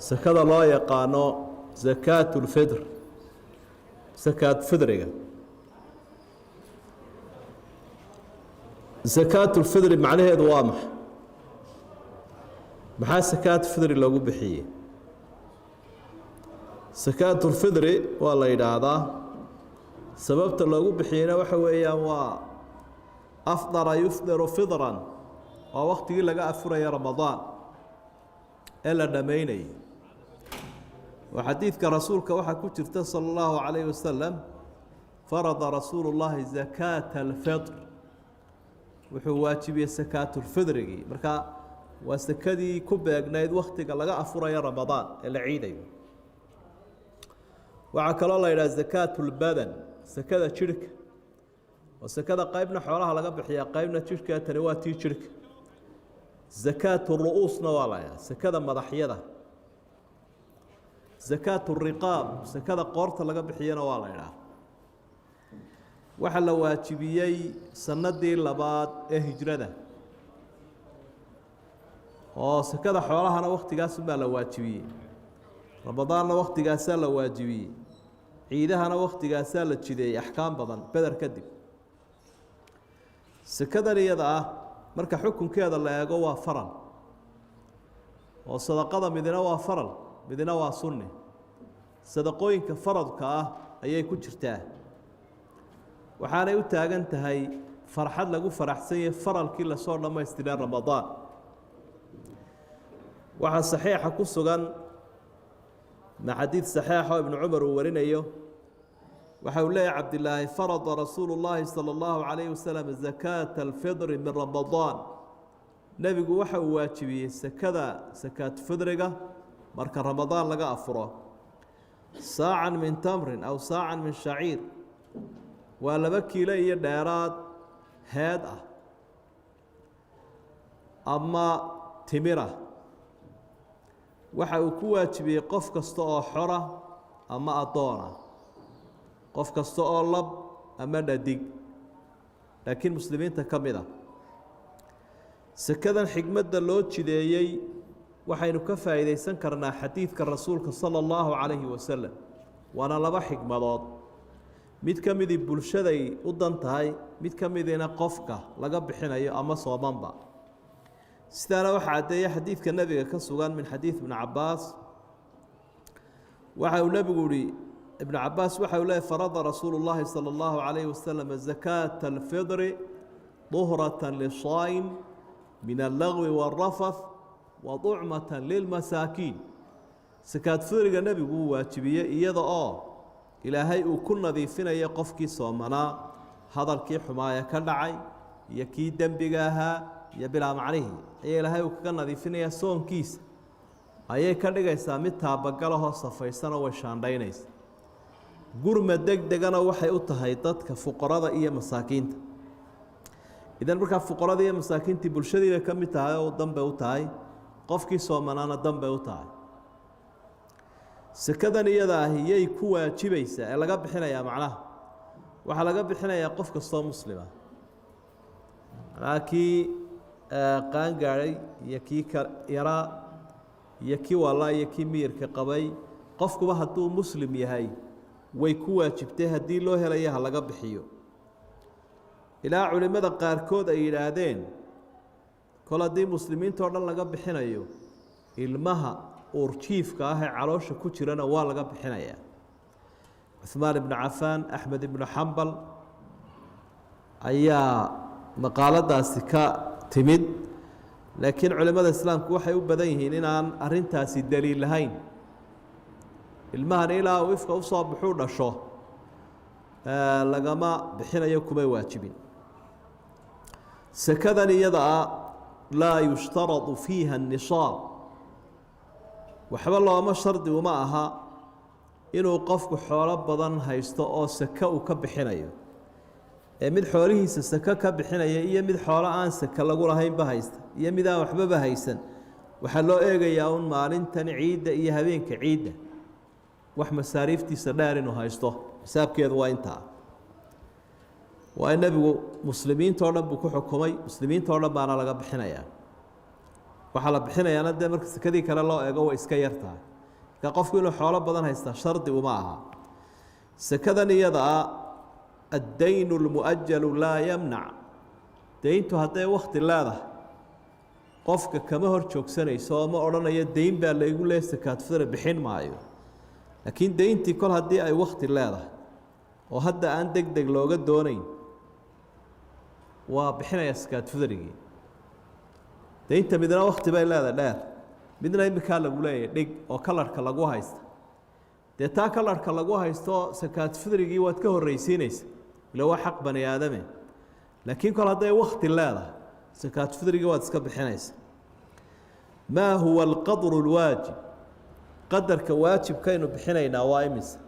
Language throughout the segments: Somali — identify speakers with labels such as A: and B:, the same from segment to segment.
A: Sakada loo yaqaano sakaat ulfidr, sakaat fidriga. Sakaatulfidri macnaheedu waa maxay? Maxaa sakaat fidri loogu bixiyey? Sakaatulfidri waa la yidhaahdaa, sababta loogu bixiyeyna waxa weeyaan waa afdara yufdiru fidran, waa waktigii laga afuraya Ramadaan ee la dhammaynayay. Oo xadiidka rasuulka waxaa ku jirta sala allahu calayhi wasalam: farada rasuulu llaahi zakaata alfitr, wuxuu waajibiyey sakaatulfidrigii. Marka waa sakadii ku beegnayd waktiga laga afurayo Ramadaan ee la ciidayo. Waxaa kaloo la yidhaha zakaatulbadan, sakada jidhka, oo sakada qeybna xoolaha laga bixiyaa, qeybna jidhka. Tani waa tii jidhka. Zakaatu ru'uusna waa la yidhaha, sakada madaxyada. Zakaatu riqaab, sakada qoorta laga bixiyana waa la yidhaha. Waxaa la waajibiyey sanadii labaad ee hijrada, oo sakada xoolahana waktigaasunbaa la waajibiyey, Ramadaanna waktigaasaa la waajibiyey, ciidahana waktigaasaa la jideeyey, axkaam badan Beder kadib. Sakadan iyada ah marka xukunkeeda la eego waa faral, oo sadaqada midina waa faral, midina waa sunni. Sadaqooyinka faradka ah ayay ku jirtaa, waxaanay u taagan tahay farxad lagu faraxsan yahay faralkii lasoo dhammaystiray Ramadaan. Waxaa saxiixa ku sugan ma xadiid saxiixa oo Ibnu Cumar uu warinayo. Waxa uu leeyahy Cabdilaahi: farada rasuulu llaahi sala allahu calayhi wasalam zakaata alfidri min Ramadaan. Nebigu waxa uu waajibiyey sakada sakaat fidriga marka Ramadaan laga afuro, saacan min tamrin aw saacan min shaciir, waa 2 kiilo iyo dheeraad heed ah ama timira. Waxa uu ku waajibiyey qof kasta oo xora ama addoona, qof kasta oo lab ama dhadig, laakiin muslimiinta ka mid a. Sekadan xigmadda loo jideeyey waxaynu ka faa'iidaysan karnaa xadiidka rasuulka sala allahu calayhi wasalam. Waana laba xigmadood: mid ka midii bulshaday u dan tahay, mid ka midiina qofka laga bixinayo ama soomanba. Sidaana waxaa caddeeyey xadiidka nebiga ka sugan min xadiid Ibni Cabaas. Waxa uu nebigu yihi, Ibnu Cabaas waxa uu leeyay: farada rasuulu llaahi sala allahu calayhi wasalam zakaata alfidri duhrata lisaa'im min allagwi wاlrafath wa ducmata lilmasaakiin. Sakaad fidriga nebigu uu waajibiyey iyada oo Ilaahay uu ku nadiifinayo qofkii soomanaa hadalkii xumaaya ka dhacay iyo kii dembiga ahaa iyo bilaa macnihii ayaa Ilaahay uu kaga nadiifinayaa soonkiisa. Ayay ka dhigaysaa mid taabagalahoo safaysanoo way shaandhaynaysa. Gurma deg degana waxay u tahay dadka fuqarada iyo masaakiinta. Idan markaa fuqarada iyo masaakiintii bulshadii bay ka mid tahay oo danbay u tahay, qofkii soomanaana danbay u tahay. Sekadan iyada ahi yay ku waajibaysaa ee laga bixinayaa? Macnaha waxaa laga bixinayaa qof kastoo muslima, macnaha kii qaangaadhay iyo kii ka yaraa iyo kii wallaa iyo kii miyirka qabay. Qofkuba hadduu muslim yahay way ku waajibtay, haddii loo helaya ha laga bixiyo. Ilaa culimmada qaarkood ay yidhaahdeen, kol haddii muslimiinta oo dhan laga bixinayo, ilmaha uurjiifka ah ee caloosha ku jirana waa laga bixinayaa. Cuhmaan ibnu Cafaan, Axmed ibnu Xambal ayaa maqaaladaasi ka timid, laakiin culimmada islaamku waxay u badan yihiin inaan arrintaasi daliil lahayn. Ilmahan ilaa uu ifka usoo baxuu dhasho lagama bixinayo, kumay waajibin. Sekadan iyadaa laa yushtaradu fiiha الnisaab, waxba looma shardi uma aha inuu qofku xoolo badan haysto oo sake uu ka bixinayo. Ee mid xoolihiisa sake ka bixinaya iyo mid xoolo aan sake lagu lahaynba haysta iyo mid aan waxbaba haysan, waxaa loo eegayaa un maalintan ciidda iyo habeenka ciidda wax masaariiftiisa dheer inuu haysto. Xisaabkeedu waa intaa. Waa in nebigu muslimiinta o dhan buu ku xukumay, muslimiinta o dhan baana laga bixinayaa. Waxaa la bixinayaana dee marka sekadii kale loo eego way iska yar tahay. Marka qofku inuu xoolo badan haystaa shardi uma aha. Sekadan iyadaa addaynu lmu'ajalu laa yamnac, deyntu hadday wakhti leedahay qofka kama hor joogsanayso oo ma odhanayo deyn baa laygu leeya sakaatufidri bixin maayo. Laakiin deyntii kol haddii ay wakhti leedahay oo hadda aan deg deg looga doonayn, waa bixinaya sakaatufidrigii. Deynta midna wakhti bay leedahay dheer, midna iminkaa lagu leeyahay dhig oo kalarhka lagu haysta. Dee taa kalarhka lagu haysto sakaatufidrigii waad ka horraysiinaysa, ila waa xaq bani aadame. Laakiin kol hadday wakhti leedahay sakaatufidrigii waad iska bixinaysa. Maa huwa alqadru alwaajib? Qadarka waajibkaynu bixinaynaa waa imisa?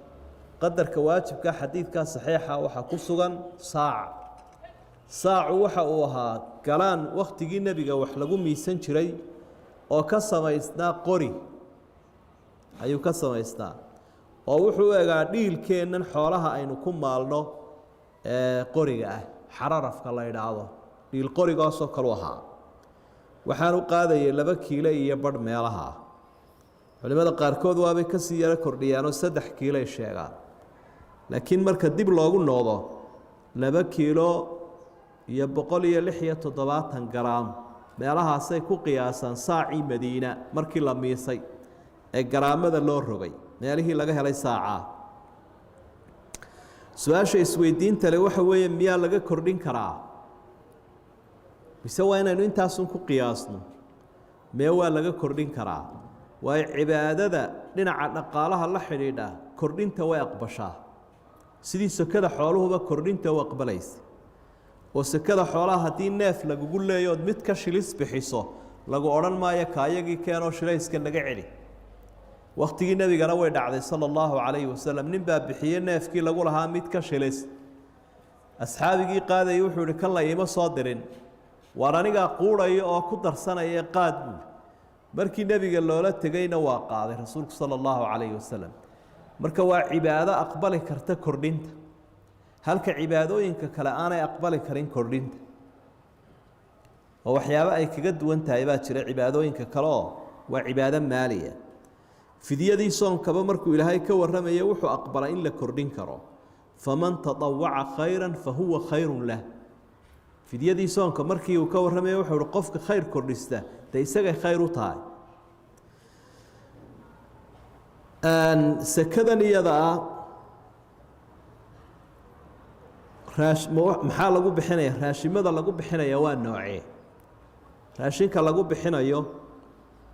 A: Qadarka waajibka xadiidkaa saxiixa waxaa ku sugan saac. Saacu waxa uu ahaa galaan wakhtigii nebiga wax lagu miisan jiray oo ka samaysnaa qori ayuu ka samaysnaa, oo wuxuu u egaa dhiilkeennan xoolaha aynu ku maalno ee qoriga ah, xararafka la idhaahdo, dhiil qorigaasoo kalu ahaa. Waxaan u qaadayay 2 kiilo iyo badh meelaha ah. Culimada qaarkood waabay ka sii yaro kordhiyaanoo 3 kiiloay sheegaan, laakiin marka dib loogu noqdo 2 kiilo iyo 176 garaam meelahaasay ku qiyaasaan saacii Madiina markii la miisay ee garaamada loo rogay meelihii laga helay saacaa. Su-aasha isweydiinta le waxa weeye, miyaa laga kordhin karaa mise waa inaynu intaasun ku qiyaasno? Mee, waa laga kordhin karaa, waayo cibaadada dhinaca dhaqaalaha la xidhiidha kordhinta way aqbashaa, sidii sekada xooluhuba kordhinta u aqbalaysa. Oo sekada xoolaha haddii neef lagugu leeyo ood mid ka shilis bixiso, lagu odhan maayo kaayagii keenoo shilayska naga celi. Wakhtigii nebigana way dhacday sala allahu calayhi wasalam. Nin baa bixiyey neefkii lagu lahaa mid ka shilis. Asxaabigii qaadayay wuxuu ihi, kan la iima soo dirin, waar anigaa quudhaya oo ku darsanaya, qaad buui. Markii nebiga loola tegeyna waa qaaday rasuulku sala allahu calayhi wasalam. Marka waa cibaado aqbali karta kordhinta, halka cibaadooyinka kale aanay aqbali karin kordhinta. Oo waxyaabo ay kaga duwan tahay baa jira cibaadooyinka kale, oo waa cibaado maaliya. Fidyadii soonkaba markuu Ilaahay ka warramaya wuxuu aqbalay in la kordhin karo: faman taطawaca khayra fahuwa khayru lah. Fidyadii soonka markii uu ka warramaya wuxuu uhi qofka khayr kordhista dee isagay khayr u tahay. Sekadan iyada ah raash maxaa lagu bixinaya? Raashimada lagu bixinaya waa noocee? Raashinka lagu bixinayo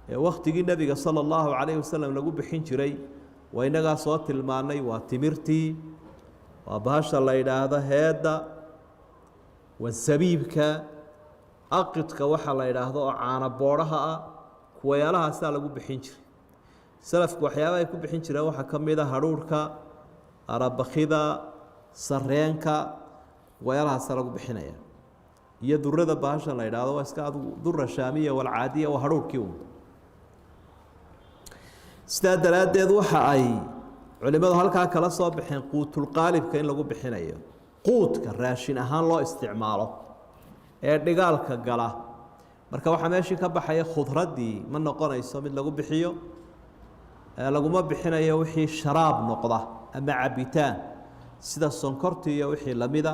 A: ee wakhtigii nebiga sala allahu calayhi wasalam lagu bixin jiray waa innagaa soo tilmaanay: waa timirtii, waa bahasha la yidhaahdo heedda, waa sabiibka, aqidka waxa la yidhaahdo oo caano boodhaha ah. Kuwayaalahaasaa lagu bixin jiray. Salafku waxyaaba ay ku bixin jireen waxaa ka mid a hadhuurhka, arabakida, sareenka. Kuwayaalahaasaa lagu bixinaya, iyo durada bahasha la yidhaahdo, waa iska adigu dura shaamiya walcaadiya, waa hadhuurhkii un. Sidaa daraaddeed waxa ay culimmadu halkaa kala soo baxeen quutulqaalibka in lagu bixinayo, quudka raashin ahaan loo isticmaalo ee dhigaalka gala. Marka waxaa meeshii ka baxaya khudraddii, ma noqonayso mid lagu bixiyo. Laguma bixinayo wixii sharaab noqda ama cabitaan sida sonkorti iyo wixii lamida.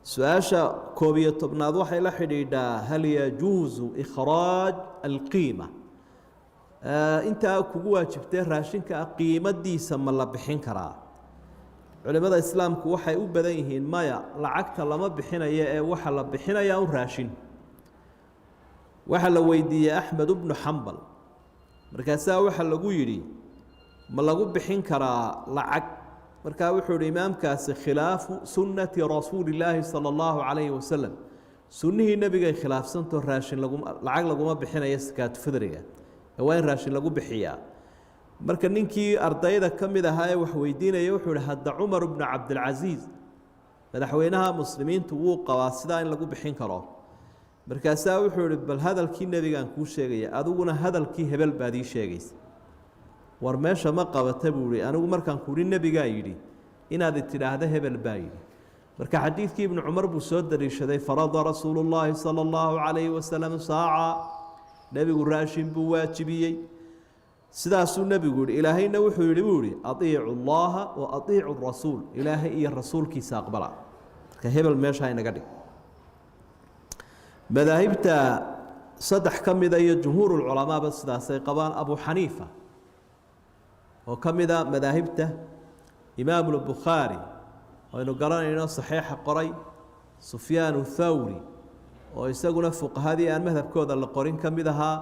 A: Su-aasha 11aad waxay la xidhiidhaa: hal yajuusu ikhraaj alqiima? Intaa kugu waajibtee raashinka qiimadiisa ma la bixin karaa? Culimada islaamku waxay u badan yihiin maya, lacagta lama bixinayo ee waxa la bixinayaa un raashin. Waxaa la weydiiyey Axmed bnu Xambal, markaasaa waxaa lagu yidhi ma lagu bixin karaa lacag? Markaa wuxuu ihi imaamkaasi khilaafu sunnati rasuuli illaahi sala allahu calayhi wasalam, sunnihii nebigay khilaafsantao raashin lagu lacag laguma bixinayo sakaatu fidriga ee waa in raashin lagu bixiyaa. Marka ninkii ardayda ka mid ahaa ee wax weydiinaya wuxuu ihi hadda Cumar bnu Cabdilcasiis, madaxweynaha muslimiintu, wuu qabaa sidaa in lagu bixin karo. Markaasaa wuxuu ihi bal hadalkii nebigaan kuu sheegaya, adiguna hadalkii hebel baad ii sheegaysa. War meesha ma qabata buu ihi, anigu markaan kuuhi nebigaa yidhi inaad tidhaahdo hebel baa yidhi. Marka xadiidkii Ibnu Cumar buu soo daliishaday: farada rasuulu llaahi sala allahu calayhi wasalam saaca, nebigu raashin buu waajibiyey. Sidaasuu nebigu yihi. Ilaahayna wuxuu yihi buu yihi: "Atiicu llaha wa atiicu rasuul." Ilaahay iyo rasuulkiisa aqbala. Marka hebel meesha inaga dhig. Madaahibta saddex ka mida iyo jumhuurulculamaaba sidaasay qabaan. Abu Xaniifa oo ka mida madaahibta, Imaamulbukhaari aynu garanayno, saxiixa qoray, Sufyaan Thawri oo isaguna fuqahadii aan madhabkooda la qorin ka mid ahaa,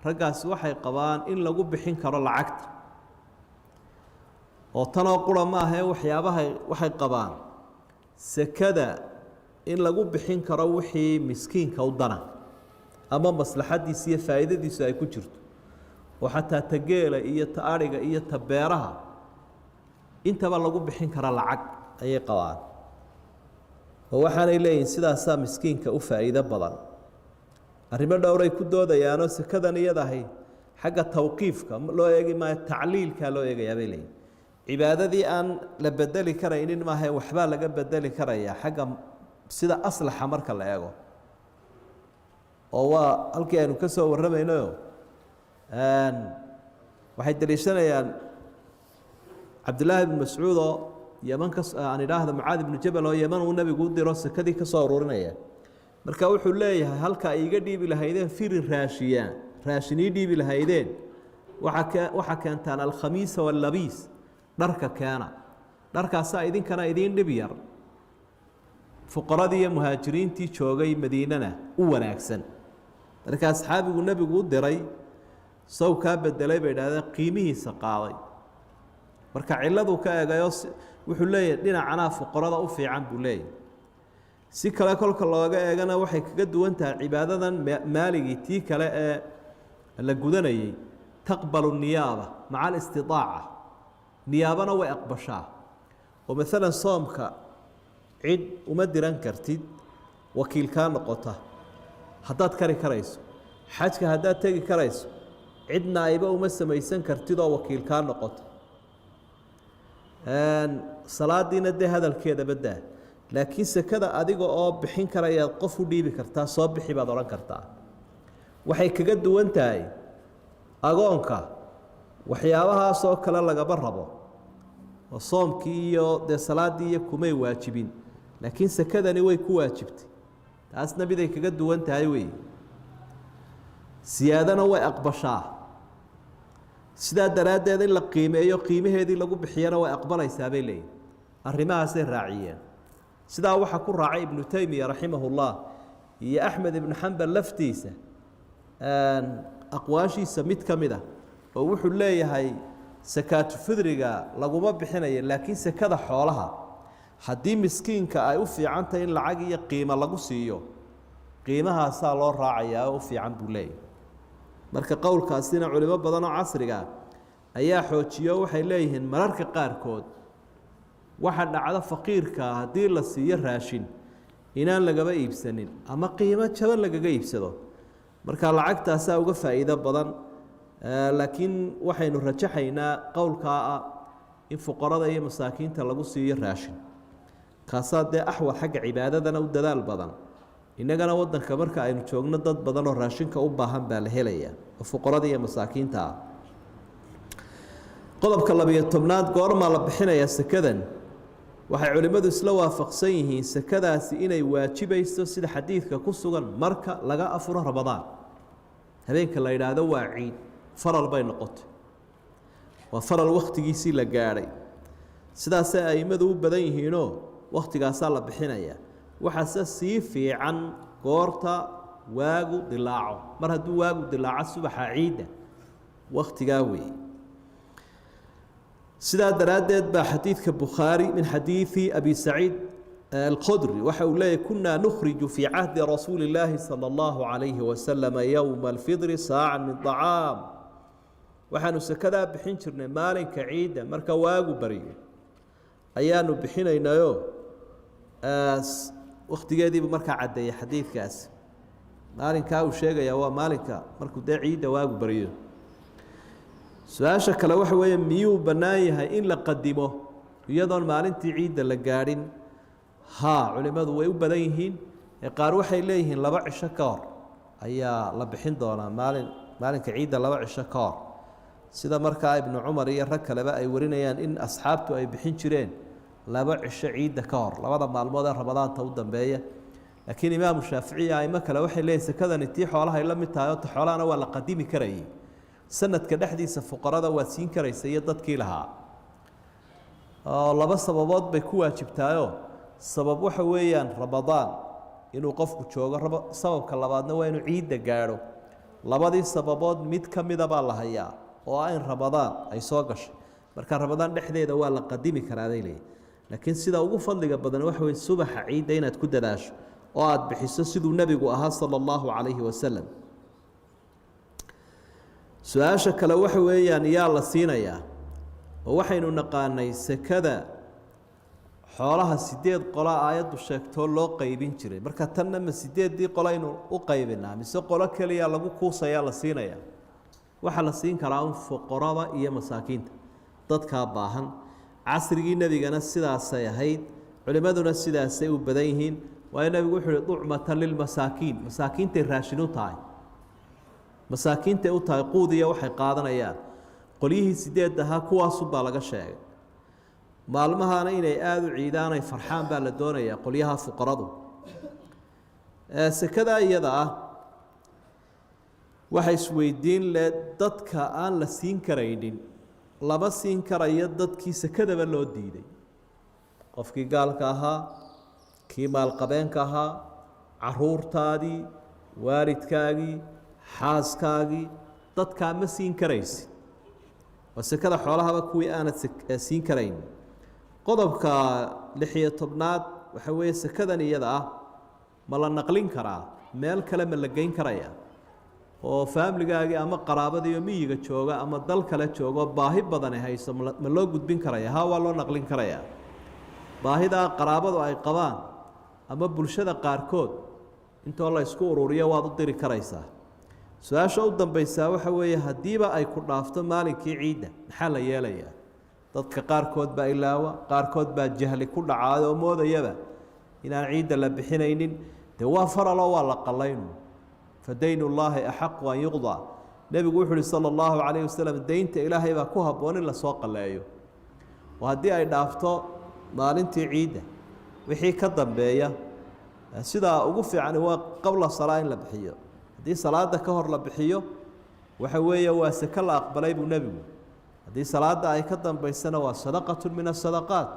A: raggaasi waxay qabaan in lagu bixin karo lacagta. Oo tanoo qura ma ahee, waxyaabahay waxay qabaan sekada in lagu bixin karo wixii miskiinka u dana ama maslaxadiisa iyo faa'iidadiisu ay ku jirto, oo xataa ta geela iyo ta adhiga iyo ta beeraha intaba lagu bixin karo lacag ayay qabaan. Oo waxaanay leeyihin sidaasaa miskiinka u faa'iido badan. Arrimo dhowray ku doodayaanoo sekadan iyadahay xagga tawqiifka loo eegi maayo, tacliilkaa loo eegayaa bay leeyihin. Cibaadadii aan la bedeli karaynin maahae, waxbaa laga bedeli karayaa xagga sida aslaxa marka la eego. Oo waa halkii aynu ka soo warramaynayo. Waxay deliishanayaan Cabdillaahi ibnu Mascuud oo Yeman ka, aan idhaahda Mucaad ibnu Jabal oo Yeman uu nebigu u diro sekadii ka soo ururinaya. Marka wuxuu leeyahay: "Halka ay iga dhiibi lahaydeen firin raashiyaan, raashin ii dhiibi lahaydeen, waxaa keentaan alkhamiisa wallabiis, dharka keena. Dharkaasaa idinkana idiin dhib yar, fuqaradii iyo muhaajiriintii joogay Madiinana u wanaagsan." Marka asxaabigu nebigu u diray saw kaa bedelay bay idhahdeen, qiimihiisa qaaday. Marka cilladuu ka eegayoo wuxuu leeyahay dhinacanaa fuqarada u fiican buu leeyahay. Si kale kolka looga eegana, waxay kaga duwan tahay cibaadadan maaligii tii kale ee la gudanayey: taqbalu niyaaba maca alistidaaca, niyaabana way aqbashaa. Oo maalan soomka cid uma diran kartid wakiilkaa noqota haddaad kari karayso. Xajka haddaad tegi karayso, cid naaiba uma samaysan kartid oo wakiilkaa noqota. Salaadiina dee hadalkeeda badaa. Laakiin sekada adiga oo bixin karayaad qof u dhiibi kartaa, "Soo bixi" baad odhan kartaa. Waxay kaga duwan tahay agoonka waxyaabahaasoo kale lagama rabo, oo soomkii iyo dee salaaddii iyo kumay waajibin, laakiin sekadani way ku waajibtay. Taasna miday kaga duwan tahay wey. Siyaadana way aqbashaa, sidaa daraaddeed in la qiimeeyo, qiimaheedii lagu bixiyana way aqbalaysaa bay leeyihin. Arrimahaasay raaciyeen. Sidaa waxaa ku raacay Ibnu Taymiya raximahullah iyo Axmed ibnu Xambal laftiisa aqwaashiisa mid ka mid a, oo wuxuu leeyahay sakaatu fidriga laguma bixinayo, laakiin sekada xoolaha haddii miskiinka ay u fiicantahay in lacag iyo qiimo lagu siiyo, qiimahaasaa loo raacayaa oo u fiican buu leeyahay. Marka qowlkaasina culimo badan oo casriga ayaa xoojiyo. Waxay leeyihiin mararka qaarkood waxa dhacdo faqiirka haddii la siiyo raashin inaan lagaba iibsanin ama qiimo jaban lagaga iibsado, marka lacagtaasaa uga faa'iido badan. Laakiin waxaynu rajaxaynaa qowlkaa ah in fuqarada iyo masaakiinta lagu siiyo raashin. Kaasaa dee axwad, xagga cibaadadana u dadaal badan. Innagana waddanka marka aynu joogno dad badan oo raashinka u baahan baa la helaya oo fuqarada iyo masaakiinta ah. Qodobka 12aad: goormaa la bixinayaa sekadan? Waxay culimmadu isla waafaqsan yihiin sekadaasi inay waajibayso, sida xadiidka ku sugan, marka laga afuro Ramadaan, habeenka la yidhaahdo waa ciid, faral bay noqotay, waa faral wakhtigiisii la gaadhay. Sidaasay a'immadu u badan yihiinoo wakhtigaasaa la bixinayaa. Waxaase sii fiican goorta waagu dilaaco. Mar hadduu waagu dilaaco subaxa ciidda, wakhtigaa weeye. Sidaa daraaddeed baa xadiidka Bukhaari min xadiidi Abi Saciid Alkhudri waxa uu leeyahy: "Kunaa nukhriju fii cahdi rasuuli illaahi sala allahu calayhi wasalama yowma alfidri saacan min طacaam." Waxaanu sekadaa bixin jirnay maalinka ciidda marka waagu baryo ayaanu bixinaynayo. Wakhtigeediibu markaa caddeeyey xadiidkaasi. Maalinkaa uu sheegayaa waa maalinka markuu dee ciidda waagu baryo. Su-aasha kale waxa weeye: miyuu bannaan yahay in la qadimo iyadoon maalintii ciidda la gaadhin? Haa, culimmadu way u badan yihiin. Ee qaar waxay leeyihiin 2 cisho ka hor ayaa la bixin doonaa, maalinka ciidda 2 cisho ka hor. Sida markaa Ibnu Cumar iyo rag kaleba ay warinayaan in asxaabtu ay bixin jireen 2 cisho ciidda ka hor, labada maalmood ee Ramadaanta u dambeeya. Laakiin Imaamu Shaafici iyo aimo kale waxay leeyihin sekadani tii xoolahay la mid tahay oo ta xoolahana waa la qadimi karayay, sanadka dhexdiisa fuqarada waad siin karaysa iyo dadkii lahaa. Oo laba sababood bay ku waajibtaayoo, sabab waxa weeyaan Ramadaan inuu qofku joogo, sababka labaadna waa inuu ciidda gaadho. Labadii sababood mid ka mida baa la hayaa oo ah in Ramadaan ay soo gashay, marka Ramadaan dhexdeeda waa la qadimi karaa bay leeyihin. Laakiin sida ugu fadliga badan waxa weye subaxa ciidda inaad ku dadaasho oo aada bixiso, siduu nebigu ahaa sala allahu calayhi wasalam. Su-aasha kale waxa weeyaan, yaa la siinayaa? Oo waxaynu naqaanay sekada xoolaha sideed qola aayaddu sheegtoo loo qaybin jiray. Marka tanna ma sideeddii qolaynu u qaybinaa mise qolo keliya lagu kuusayaa la siinayaa? Waxaa la siin karaa un fuqarada iyo masaakiinta, dadkaa baahan. Casrigii nebigana sidaasay ahayd, culimmaduna sidaasay u badan yihiin. Waayo, nebigu wuxuu uhi ducmatan lilmasaakiin, masaakiintay raashin u tahay, masaakiintay u tahay quudiya waxay qaadanayaan. Qolyihii sideed ahaa kuwaasunbaa laga sheegay. Maalmahana inay aada u ciidaan ay farxaan baa la doonayaa qolyaha fuqaradu. Sekadaa iyada ah waxa isweydiin leh dadka aan la siin karaynin. Lama siin karayo dadkii sekadaba loo diiday: qofkii gaalka ahaa, kii maalqabeenka ahaa, caruurtaadii, waalidkaagii, xaaskaagii, dadkaa ma siin karaysid. Waa sekada xoolahaba kuwii aanad siin karayn. Qodobka 16aad waxa weeye, sekadan iyada ah ma la naqlin karaa? Meel kale ma la geyn karaya oo faamiligaagii ama qaraabadiioo miyiga jooga ama dal kale joogo baahi badani hayso ma loo gudbin karaya? Ha, waa loo naqlin karayaa. Baahidaa qaraabadu ay qabaan ama bulshada qaarkood intoo la isku ururiyo waad u diri karaysaa. Su-aasha u dambaysaa waxa weeye, haddiiba ay ku dhaafto maalinkii ciidda, maxaa la yeelayaa? Dadka qaarkood baa ilaawa, qaarkood baa jahli ku dhacaayo oo moodayaba inaan ciidda la bixinaynin. Dee waa faraloo waa la qallaynu. Fa dayn ullaahi axaqu an yuqdaa. Nebigu wuxu uhi sala allahu calayhi wasalam, deynta Ilaahay baa ku habboon in lasoo qalleeyo. Oo haddii ay dhaafto maalintii ciidda, wixii ka dambeeya sidaa ugu fiican waa qabla salaa in la bixiyo. Haddii salaada ka hor la bixiyo, waxa weeye waa seke la aqbalay buu nebigu. Haddii salaada ay ka dambaysana, waa sadaqatu min asadaqaat,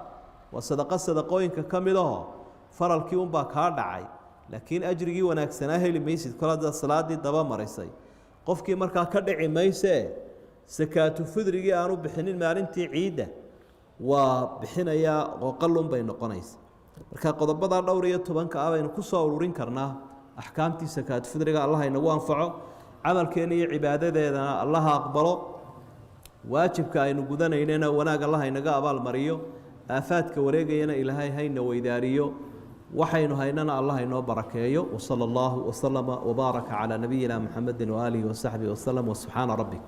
A: waa sadaqo sadaqooyinka ka mid aho. Faralkii unbaa kaa dhacay, laakiin ajrigii wanaagsanaa heli maysid kol haddaad salaadii daba marisay. Qofkii markaa ka dhici maysee sakaatu fidrigii aanu bixinin maalintii ciidda, waa bixinayaa oo qalun bay noqonaysa. Marka qodobadaa dhowr iyo tobanka ah baynu ku soo ururin karnaa axkaamtii sakaatu fidriga. Allah inagu anfaco, camalkeena iyo cibaadadeedana Allaha aqbalo, waajibka aynu gudanaynana wanaag Allah inaga abaalmariyo, aafaadka wareegayana Ilaahay hayna weydaariyo, waxaynu haynana Allah inoo barakeeyo. Wsala allahu wasalama wabaaraka calaa nabiyina Muxamedi waaalihi wasaxbihi wasalam, wasubxaana rabbik.